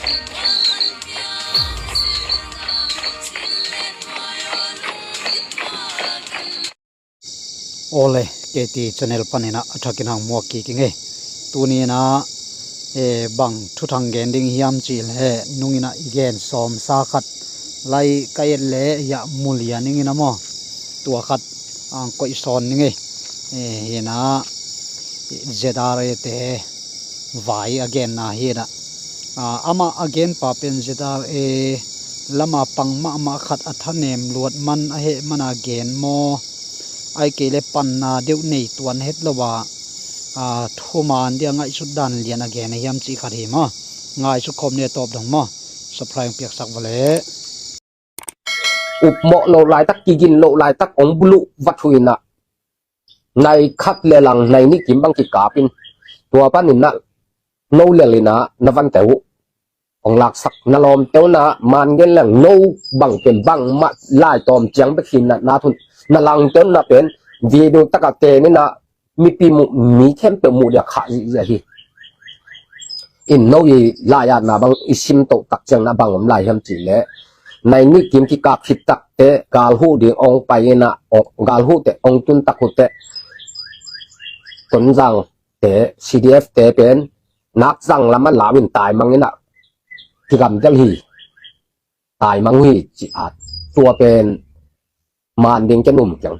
Ole, KT Channel panin a thakin hang muak kik ing e. Tuni in a, e, bang thuthang gen ding hiam chih le, nung in a i gen sawm sa khat lai ka et le, ya mu lian ing in a maw. Tua khat ang koih sawn ning e. E, hi in a, ZRA te vai a genna hi in a. A, ama a gen pa pen ZRA lama pang mahmah khat a thanem luat man a heh man a gen maw? Ahih kei le panna deuh nei tuan het lo a, a, thuman dia ngaihsut dan lian a gen a hiam chih khat hi maw? Ngaihsut khawm ni a tawp dong maw? Subscribe piaksak va le. ອຸບເໝາະໂລລາຍຕັກ ກິກິນໂລລາຍຕັກ ອົງບລຸວັດຖຸອິນນະ ໃນຄັດແລະຫຼັງໃນນິກິມບັງກິກາປິນ ຕົວປານິນນະ ໂນເລລີນາ ນະວັນແຕວ ອົງລາກສັກ ນະລອມແຕວນາ ມານເງິນແຫຼງໂນ ບັງເປັນບັງມະ ລາຍຕອມຈຽງເປັກຫີນນະ ນາທຸນ ນະລັງແຕວນາເປັນ ວີດູຕະກະເຕນິນະ ມີປີໝູ ມີເຂັມເປີໝູດຽວຂາຍເອຍ ອິນໂນອີລາຍານາບັງ ອີຊິມໂຕຕັກເຈີງນາບັງອຳລາຍຮຽມຈີແລ ໃນນິກິມກິກາຄິດຕັກເຕ ກາລຫູດີອອງໄປນະ ກາລຫູເຕ ອອງຕຸນຕັກຫູເຕ ຕົນຈັ່ງເຕ ຊີດີເອັຟເຕເປັນ ນັກຈັ່ງລະມັນລາວິນຕາຍມັງນີ້ນະ ທີ່ກຳຈະລີ ຕາຍມັງຮີ ຈິອາດ ຕົວເປັນ ມານດິງຈະໜຸ່ມຈັງ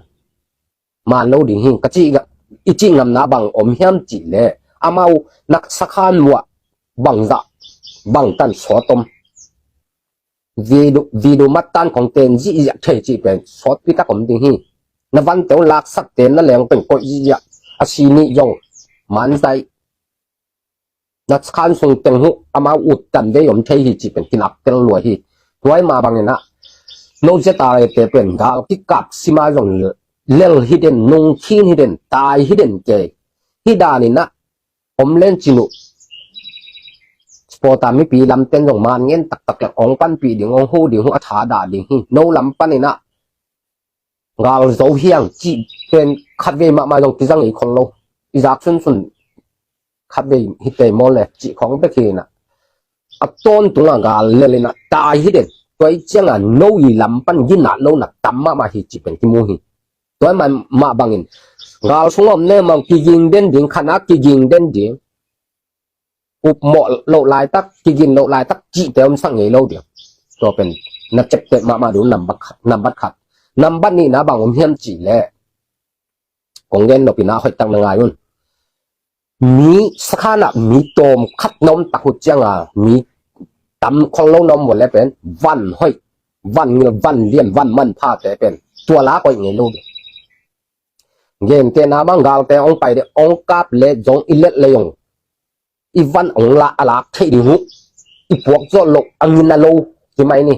ມານໂລດິງຫີ ກະຈິ ກະ ອີຈິງນຳນາບັງອົມຮຽມຈີແລ ອາເມົາ ນັກສະຄານວະ ບັງຈະ ບັງຕັນສໍຕົມ ວີດູ ວີດູມັດຕັນຂອງເຕນຈິ ເທຈິເປັນ ຊອດປິຕະກົມດິງຫີ ນະວັນເຕັວລາກສັກເຕນນະແຫຼງເປັນໂກອິຍະ ອາຊີນິຍົງ ມານໄຊ ນະຄັນຊຸງເຕັງຫຸ ອາມາອຸດຕັນເດຍົມເທຫີຈິເປັນກິນອັບເຕັນລວຍຫີ ໄວ້ມາບັງເນນະ ໂນເຈຕາເຕເປັນກາລກິກກັບຊິມາຍົງເລລຫິເດັນ ນຸງຄີນຫິເດັນ ຕາຍຫິເດັນເກ ຫິດານິນະ ອົມເລນຈິນຸ ສະໂປຕາມິປີລຳເຕັນຍົງມານເງິນຕັກຕັກລະ ອອງປັນປີດິງ ອອງຫູດິງຫູ ອາທາດາດິງຫີ ໂນລຳປັນນິນະ ງາລໂຈຮຽງ ຈິເປັນຄັດເວມະມາຍົງກິຈັງອີຄອນໂລ ອີຈາກຊຸນຊຸນ ຄັດເວຫິເຕໂມເລ ຈິຂອງເບຄີນະ ອະໂຕນຕຸງອາງາລເລເລນະ ຕາຍຫິເດນ ຕົວເຈງອາໂນອີລຳປັນຢິນນະໂລນະ ຕຳມະມາຫິຈິເປັນກິມູຫິ ຕົວມາມະບັງອິນ ງາລຊຸງອມເນມັງກິຢິງເດນດິງ ຄະນະກິຢິງເດນດິງ ອຸບເໝາະໂລລາຍຕັກ ກິກິນໂລລາຍຕັກ ຈິແຕ່ມສັງເງໂລດຽວ ຕົວເປັນ ນະເຈັບເຕະມະມາດູນຳບັດ ນຳບັດຂັດ ນຳບັດນີ້ນະ ບັງອົມຮຽມຈີແລ ກົງເວັນໂນປີນາ ຫອຍຕັງນະງາຍມຸນ ມີສະຖານະ ມີໂຕມ ຂັດນົມຕະຫຸດຈຽງອາ ມີຕຳຂອງໂລນົມວົນແລເປັນ ວັນຫອຍ ວັນເງືອ ວັນລຽນ ວັນມັນພາແຕ່ເປັນ ຕົວລາກອຍເງໂລດຽວ ເງນເຕນາບັງກາລແຕ່ອອງໄປເດ ອອງກາບເລຈົງ ອີເລັດເລຍົງ ອີວັນອົງລະອະລາກເທດີຫຸ ອີພວກໂຈໂລ ອະງິນນະໂລ ທີ່ໄມນີ້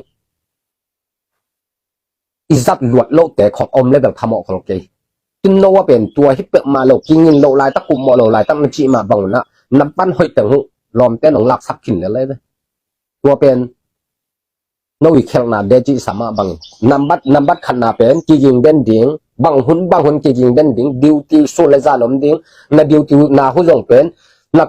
ອີສັດລວດໂລແຕ່ຂອງອົມເລແບບທະເໝາະຂອງເກ ກິນໂນວ່າເປັນຕົວຮິບເປີມາໂລ ກິນຍິນໂລລາຍຕະກຸມເໝາະໂລລາຍຕະມະຈິມາບັງນະ ນຳປັນຫອຍແຕງຫຸ ລອມແຕ່ໜອງລາກສັກກິນເລີຍເລີຍ ຕົວເປັນ ໂນວິເຄລນາເດຈິສາມາບັງ ນຳບັດ ນຳບັດຄັນນາເປັນ ກິຍິງເບັນດິງ ບັງຫຸນ ບັງຫຸນກິຍິງເບັນດິງ ດິວຕີຊູເລຈາລົມດິງ ນະດິວຕີນາຫຸຍົງເປັນ ນະ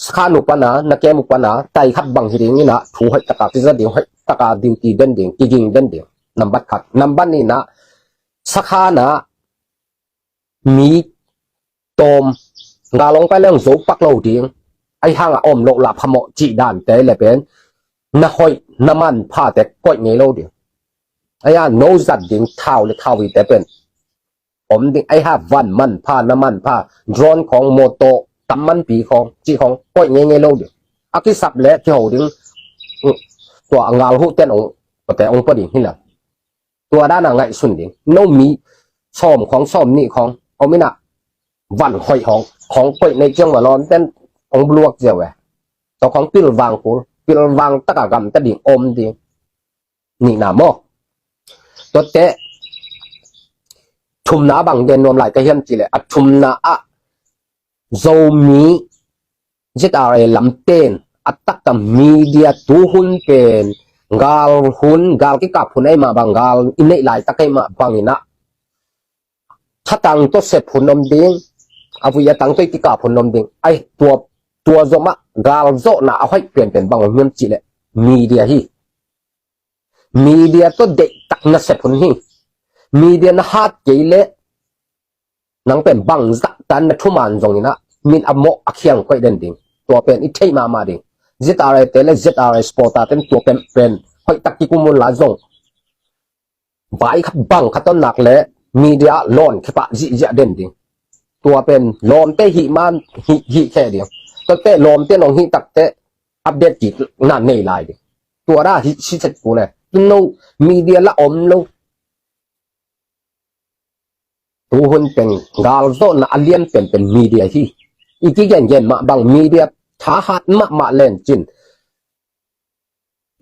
ສະຄານຸປະນາ ນະເກມຸປະນາ ໄຕຂັບບັງຫີດິງນີ້ນະ ຖູຫອຍຕະກາ ຕິສະດິງຫອຍຕະກາ ດິວຕີເບັນດິງ ກິຍິງເບັນດິງ ນຳບັດຄັນ ນຳບັດນີ້ນະ ສະຄານາ ມີ ໂຕມ ງາລົງໄປແລ້ວໂຈປັກໂລດິງ ໄອຮັງອາອົມໂລລາພະເໝາະຈິດານແຕ່ແລະເປັນ ນະຫອຍ ນະມັນພາແຕ່ກ້ອຍເງໂລດິງ ໄອອາໂນຈັດດິງ ທ້າວ ແລະ ທ້າວວີແຕ່ເປັນ ອົມດິງ ໄອຮາບວັນມັນພາ ນະມັນພາ ໂດຣນຂອງໂມໂຕ ຕຳມັນປີຂອງ ຈິຂອງ ກ້ອຍເງເງໂລດິງ ອາກິສັບແລະ ທີ່ເຮົາດິງ ຕົວງາລຫູແຕ່ນອົງ ແຕ່ອົງປະດິງຫີນລະ ຕົວດ້ານອາໄງສຸນດິງ ໂນມີ ຊອມຂອງຊອມນີ້ຂອງ ເອົາມິນະ ວັນຫອຍຂອງ ຂອງເປີດໃນເຈີງວາລອນ ແຕ່ນອົງບລວກເຈວແວ ຕົວຂອງປິລວັງກູ ປິລວັງຕະກະກຳຕະດິງອົມດິງ ນີ້ນາໝໍ ຕົວແຕະ ທຸມນາບັງເດນນວມຫຼາຍກະຮຽມຈີແລ ອະທຸມນາອະ ໂຈມີ ເຈັດອາເອ ລຳເຕນ ອາຕັກກະມີເດຍ ຕູຫຸນເປນ ກາລຫຸນ ກາລກິກາບຫຸນໄອມາບັງ ກາລອິນເນລາຍຕະໄກມາບັງນີ້ນະ ທະຕັງໂຕເສບຫຸນນົມດິງ ອາວຸຍະຕັງໂຕກິກາບຫຸນນົມດິງ ໄອຕົວ ຕົວໂຈມະ ກາລໂຈນະ ອາໄຫປຽນເປັນບັງເມືອນຈິແລ ມີເດຍຮີ ມີເດຍໂຕເດະຕັກນະເສັດພຸ້ນຮີ ມີເດຍນະຫາດເກເລ ນັງເປັນບັງຈັກຕັນນະທຸມານຈົ່ງນີ້ນະ ມິນອະເໝາະອະຄຽງກວຍເດັ່ນດິງ ຕົວເປັນອີເທມາມາດິງ ເຈັດອາເຣເຕເລ ເຈັດອາເຣສະໂປຕາເຕັນ ຕົວເປັນເປັນ ຫອຍຕັກກິກຸມຸນລາຈົ່ງ ບາຍຄັບບັງຄັບຕຳໜັກແລະ ມີເດຍລອນເຄປະຈິເຈເດັ່ນດິງ ຕົວເປັນລອມເຕຫິມານຫິຫິແຄ່ດຽວ ກໍແຕ່ລອມເຕນອງຫິຕັກແຕ່ອັບເດດກິນານເນລາຍດິງ ຕົວດາຫິຊິເຊັດກູແລ ຕຸໂນ ມີເດຍລະອອມໂລ ຕູຮຸນເປັນກາລໂຊນນະອາລຽນເປັນເປັນມີເດຍທີ່ ອີກກິແກນເຢັນມະບັງມີເດຍ ທະຫາດມະມະແລນຈິນ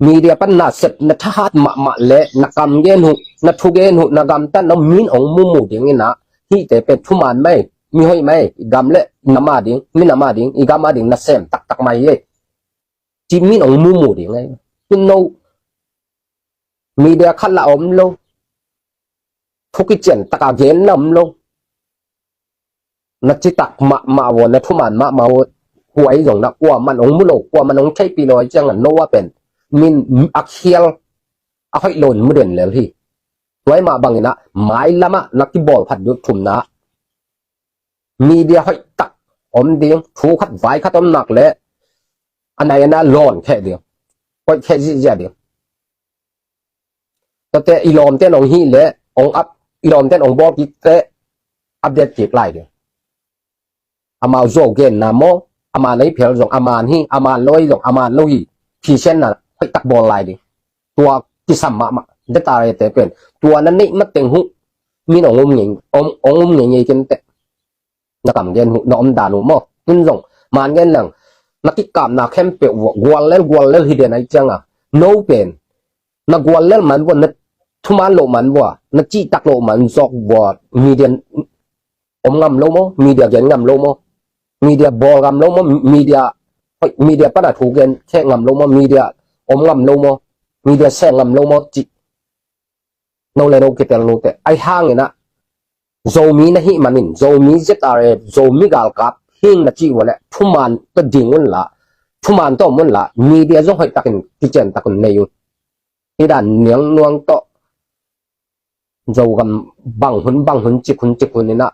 ມີເດຍປັນນາເສັດນະທະຫາດມະມະແລນະກຳເກນຫຸ ນະທຸເກນຫຸ ນະກຳຕັນນະມີນອອງມູໝູດິງນີ້ນະ ຮີແຕ່ເປັນທຸມານໄມ ມີຫອຍໄມ ກຳແລນະມາດິງ ມີນະມາດິງ ອີກຳມາດິງນະແຊມຕັກຕັກໄມເຍ ຈິມມິນອອງມູໝູດິງໄງ ຄຸນໂນ ມີເດຍຄັນລະອອມໂລ ທຸກິເຈນຕະກາເກນນຳໂລ ນະຈິຕັກມະມາວອນນະທຸມານມະມາວອນ ຫວຍຢອງນະ ກວມມັນອອງມຸໂລ ກວມມັນອອງໄທປີໂລ ຈັ່ງນັ້ນໂນວ່າເປັນ ມິນອາຄຽລ ອາຫອຍໂລນມຸເດັນແລວທີ່ ໄວ້ມາບັງນະ ໝາຍລະມະ ນະກິບອລພັດດຸທຸມນະ ມີເດຍຫອຍຕັກອອມດິງ ທູຄັດຫວາຍຄັດອອມໜັກແລະ ອາໄນອານາລອນແຄ່ດຽວ ກໍແຄ່ຊິເຈຍດຽວ ຕະແຕ່ອີຫຼອມແຕ່ນອງຮີແລະ ອອງອັບ ອີຫຼອມແຕ່ນອງບອກກິແຕ່ອັບເດດເກກລາຍເດ ອາມາວໂຈເກນນາໂມ ອາມາໄນເພລຈອງ ອາມານຮີ ອາມານໂລຍຈອງ ອາມານໂລຮີ ພີເຊນນະ ຫອຍຕັກບອລລາຍເດ ຕົວກິສຳມະມະ ເດຕາເຣເຕເປັນ ຕົວນັ້ນນີ້ມະເຕັງຫຸ ມີນອງງຸມເງ ອອງງຸມເງເງກິນແຕ ນະກຳເກນຫຸ ນະອອມດານຫຸມໍ ເງິນຈົງ ມານເງິນແລງ ນະກິກາມນາແຄມເປວ ກວນເລວ ກວນເລວ ຮີເດນໄອຈັງອາ ໂນເປັນ ນະກວນເລວມັນບໍ່ ນະທຸມານໂລມັນບໍ່ ນະຈິຕັກໂລມັນ ຊອກບໍ່ ມີເດຍ ອມງຳໂລມໍ ມີເດຍເກນງຳໂລມໍ ມີເດຍບໍ່ງຳໂລມໍ ມີເດຍ ມີເດຍປະນາທູເກນແຄງຳໂລມໍ ມີເດຍອມງຳໂລມໍ ມີເດຍແຊງງຳໂລມໍ ຈິ ໂນເລໂນເກເຕລໂນເຕ ໄອຮ່າງນີ້ນະ ໂຈມີນະຫິມານິນ ໂຈມີເຈັດອາເຣ ໂຈມີກາລກັບ ຫິງນະຈິວະແລະ ທຸມານຕະດິງອຸນລະ ທຸມານຕອມອຸນລະ ມີເດຍຈົ່ງຫອຍຕັກກິນ ກິເຈນຕັກກຸນເນຍ ທີ່ດ້ານນຽງນວງເຕາະ ໂຈກຳບັງຫຸນ ບັງຫຸນ ຈິກຫຸນ ຈິກຫຸນນີ້ນະ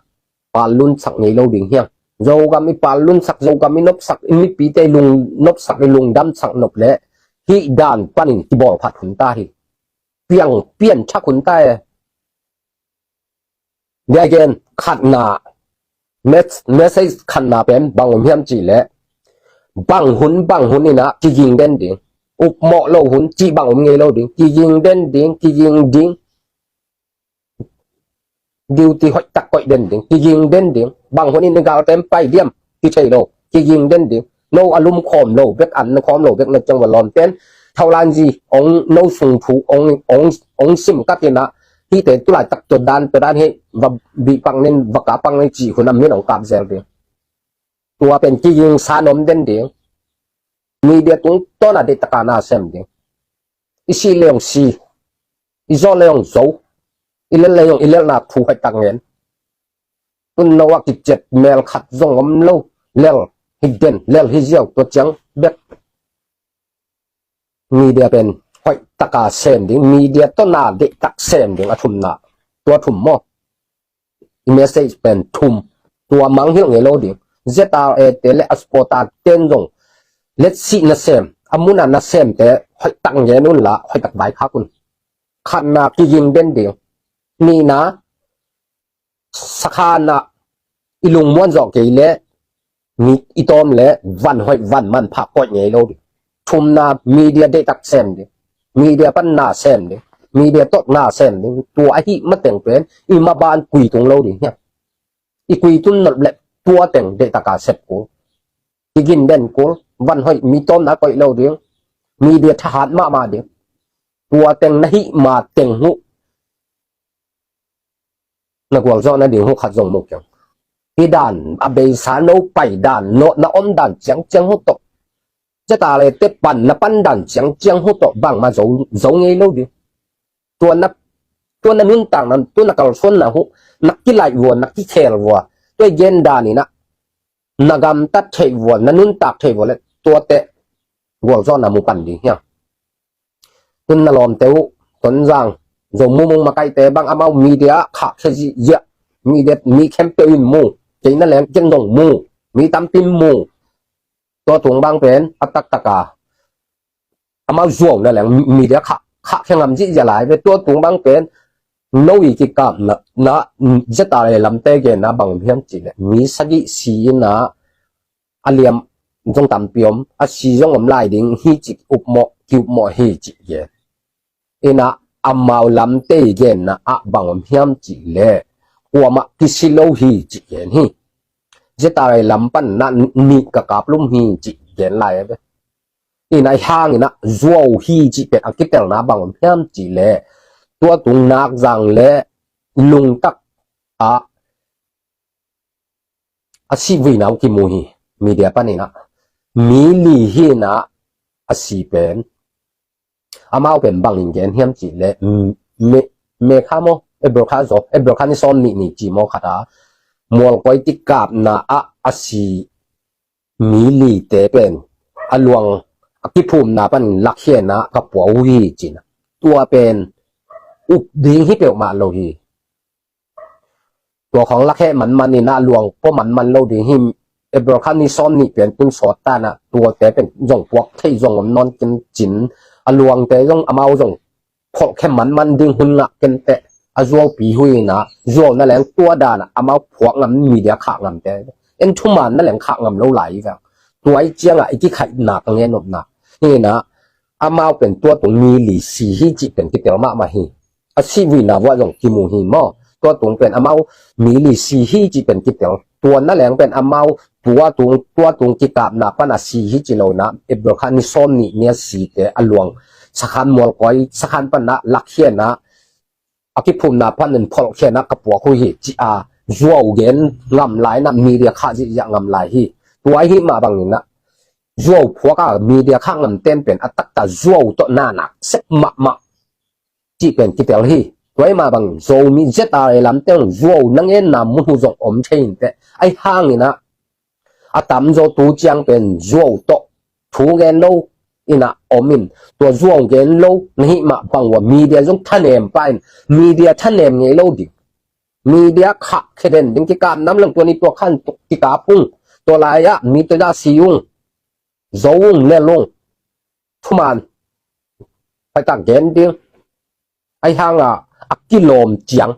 ປາລຸນສັກນີ້ໂລດິງຮຽງ ໂຈກຳອີປາລຸນສັກ ໂຈກຳອີນົບສັກ ອີມີປີເຕລຸງນົບສັກ ອີລຸງດຳສັກນົບແລະ ທີ່ດ້ານປານິນ ທີ່ບໍລະພັດຫຸນຕາທີ່ ປຽງ ປ່ຽນ ຊະ ຄຸນຕາຍ ເດເກນ ຂັດໜ້າ ເມສ ເມສເຊຈ ຂັດໜ້າເປັນ ບັງຫຸນ ຮຽມຈີ ແລະ ບັງຫຸນ ບັງຫຸນນີ້ນະ ກິຍິງເດັ່ນດິງ ອຸບເໝາະໂລຫຸນ ຈີບັງຫຸນເງໂລດິງ ກິຍິງເດັ່ນດິງ ກິຍິງດິງ ດິວຕີຫອຍຕັກກອຍເດັ່ນດິງ ກິຍິງເດັ່ນດິງ ບັງຫຸນນີ້ນະກາວເຕັມໄປດຽມ ກິເທໂລ ກິຍິງເດັ່ນດິງ ໂນອາລຸມຄອມໂລ ເບັກອັນຄອມໂລ ເບັກນະຈັງຫວັດລອນເຕັນ ເທົ່າລານຈີ ອອງໂນຊຸງພູ ອອງ ອອງ ອອງຊິມກັດຕິນະ ທີ່ເຕຕຸລາຍຕັກຕົວດານ ຕົວດານເຮ ວະບີປັງເນັນ ວະກາປັງເນັນຈີ ຄຸນອາມິນອອງກາບແຊລເດ ຕົວເປັນຈີຍິງຊານົມເດັ່ນເດ ມີເດຕຸງໂຕນາເດຕະການາແຊມເດ ອີຊີເລອງຊີ ອີໂຊເລອງໂຊ ອີເລລເລອງ ອີເລລນາທູໄຮຕັກເງິນ ຕຸນນະວະກິເຈັດແມລຂັດຈົ່ງອຳໂລ ເລລຮິເດັນ ເລລຮິເຈວ ຕົວຈຽງເບັກ ມີເດຍເປັນຫອຍຕະກາແຊມດິງ ມີເດຍໂຕນາເດຕະກາແຊມດິງ ອະທຸມນາ ຕົວທຸມມໍ ເມສເຊຈເປັນທຸມ ຕົວມັງຫິວເງໂລດິງ ເຈັດອາເອເຕເລ ອະສະໂປຕາເຕັນຈົ່ງ ເລັດຊິນະແຊມ ອະມຸນານະແຊມ ແຕ່ຫອຍຕັກເງນຸນລະ ຫອຍຕັກບາຍຄາກຸນ ຄັນນາກິຍິງເດັ່ນດິງ ນີ້ນາ ສະຄານະ ອີລຸງມ່ວນຈໍເກເລ ມີອີຕອມແລະ ວັນຫອຍວັນມັນພາກອຍເງໂລດິ ທຸມນາ ມີເດຍເດຕັກແຊມດິ ມີເດຍປັນນາແຊມດິ ມີເດຍຕົກນາແຊມດິ ຕົວອະຫິມະເຕັງເປັນ ອີມາບານກຸຍຕຸງໂລດິ ເຮຍ ອີກຸຍຕຸນນອດແລະ ຕົວເຕັງເດຕະກາແຊບໂກ ອີກິນເດັ່ນໂກ ວັນຫອຍມີຕອມນາກອຍໂລດິ ມີເດຍທະຫານມາມາດິ ຕົວເຕັງນະຫິມາເຕັງຫຸ ນະກວງເຈົ້ານະດິງຫຸ ຂັດຈົ່ງໂມກຽງ ທີ່ດ້ານອະເບສາໂນໄປດ້ານໂນ ນະອອມດ້ານຈຽງຈຽງຫຸໂຕ ຈະຕາເລເຕປັນນະປັນດ້ານຈຽງຈຽງຫຸໂຕ ບັງມາໂຈໂຈເງໂລດິ ຕົວນະ ຕົວນະນຸນຕ່າງນັ້ນ ຕົວນະກາລຊົນນະຫຸ ນະກິໄລວອນ ນະກິແຄລວອ ຕົວເຢັນດານີ້ນະ ນະກຳຕັດເທວອນ ນະນຸນຕາກເທວອນ ແລະ ຕົວແຕະ ກວງເຈົ້ານະໝູ່ປັນດີເຮຍ Tun na lawmte uh, Tonzang, Zomu Mung Makaite bang amau media khak khe ziahziah, media mi khempeuh in mu, kei na leng ken zong mu, mi tampi in mu. Tua tung bang pen a taktak a amau zuau na leng media khak, khak khe ngam ziahziah lai ve. Tua tung bang pen no i kikapna, na, ZRA lamte genna bang om hiam cih leh, mi sagih si in a, a liam zong tampi om, a si zong om lai ding hi cih upmawh, kiupmawh hi cih gen. In a, amau lamte genna ah bang om hiam cih leh, kuamah kisi lo hi cih gen hi. ZRA lam pan na nih ka kaplum hi cih gen lai ve. In a, hang in a zuau hi cih pen a kitelna bang om hiam cih leh, tua tung Nakzang le Lungtak ah a si vuina uh kimu hi, media pan in a. Mi li hi in a, a si pen amau pen bang in gen hiam cih leh, me, me kha maw, April kha zaw, April kha ni sawm nih ni ci maw khat a, Mualkoi tikapna ah a si mi lite pen a luang a kiphumna pan lakkhiana ka pua uh hi cin a. Tua pen up ding hi peuhmah lo hi. Tua khong lakkhe manman in a luang pua manman lo ding hi. April kha ni sawm nih pen tun sawt ta na, tuate pen zong puak thei zong om nawn ken cin, a luangte zong amau zong pholh khe manman ding hun ngah ken teh, a zuaupi hui in a, zuau na leng tua dan a amau phuak ngam, media khak ngam te. En thuman na leng khak ngam lo lai vang. Tua i ciang a i kikhaihna ka ngen nopna hi in a, amau pen tua tung mi li si hi cih pen kitel mahmah hi. A si vuina vua zong kimu hi maw. Tua tung pen amau mi li si hi cih pen kitel. Tua na leng pen amau tua tung, tua tung kikapna pan a si hi ci lo na. April kha ni sawm nih ni a site a luang sakhan Mualkoi, sakhan pan a lakkhiana, a kiphumna pan in pholhkhiana ka puak hui hi ci a, zuau gen ngam lai na, media khak ziahziah ngam lai hi. Tua hi mah bang in a, zuau phuak a media khak ngam ten pen a taktak zuau tawh na nak sek mahmah cih pen kitel hi. Tua hi mah bang Zomi ZRA lam teng zuau na ngenna mun hu zong om thei in teh. Ahi hang in a, a tamzaw tu ciang pen zuau tawh thu gen lo in a om in, tua zuau gen lo na hih mah bang ua media zong thanem pah in, media thanem ngei lo ding. Media khak khe den ding, kikap nam lang tua ni tua khan kikap ung. Tua lai ah mi tua da si ung, zo ung, lel ung. Thuman. Hoihtak gen ding. Ahi hang a, a kilawm ciang,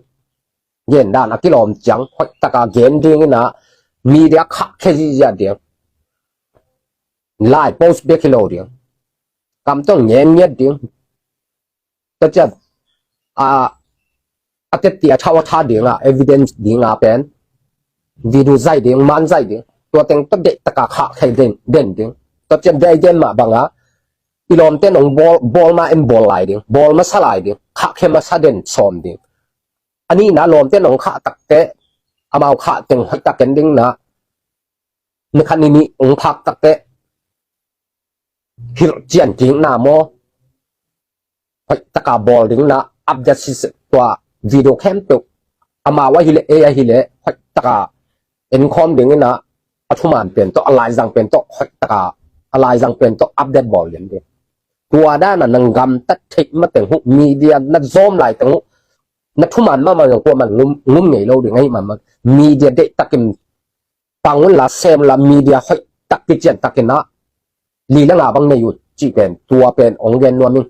gen dan a kilawm ciang, hoihtak a gen ding in a, media khak khe ziahziah ding. Lai post bek hi lo ding. Kam tawh ngen ngiat ding. Tua ciang a, a teti a thau a tha ding a, evidence ding a pen, video zai ding, man zai ding. Tua teng tawh deihtak a khak khe den, den ding. Tua ciang dei den mah bang a, i lawmten ong bawl, bawl ma en bawl lai ding, bawl masa lai ding, khak khe masa den sawm ding. A nihna lawmten ong khak tak teh, amau khak teng hoihtak ken ding na, ni khat ni nih ong phak tak teh, hilh cian kikna maw, hoihtak a bawl ding na, update si tua video khempeuh, amau ahi leh, ei ahi leh, hoihtak a en khawm ding in a, a thuman pen tawh, a laizang pen tawh, hoihtak a, a laizang pen tawh update bawl lian ding. Tua dan a nang gamtat theih ma teng uh, media na zawm lai teng uh, na thuman mahmah zong kuaman ngum, ngum ngei lo ding ahi mah. Media deihtak in pang un la, sem la, media hoihtak kician tak in a, li le nga bang nei uh cih pen, tua pen ong gen nuam ing.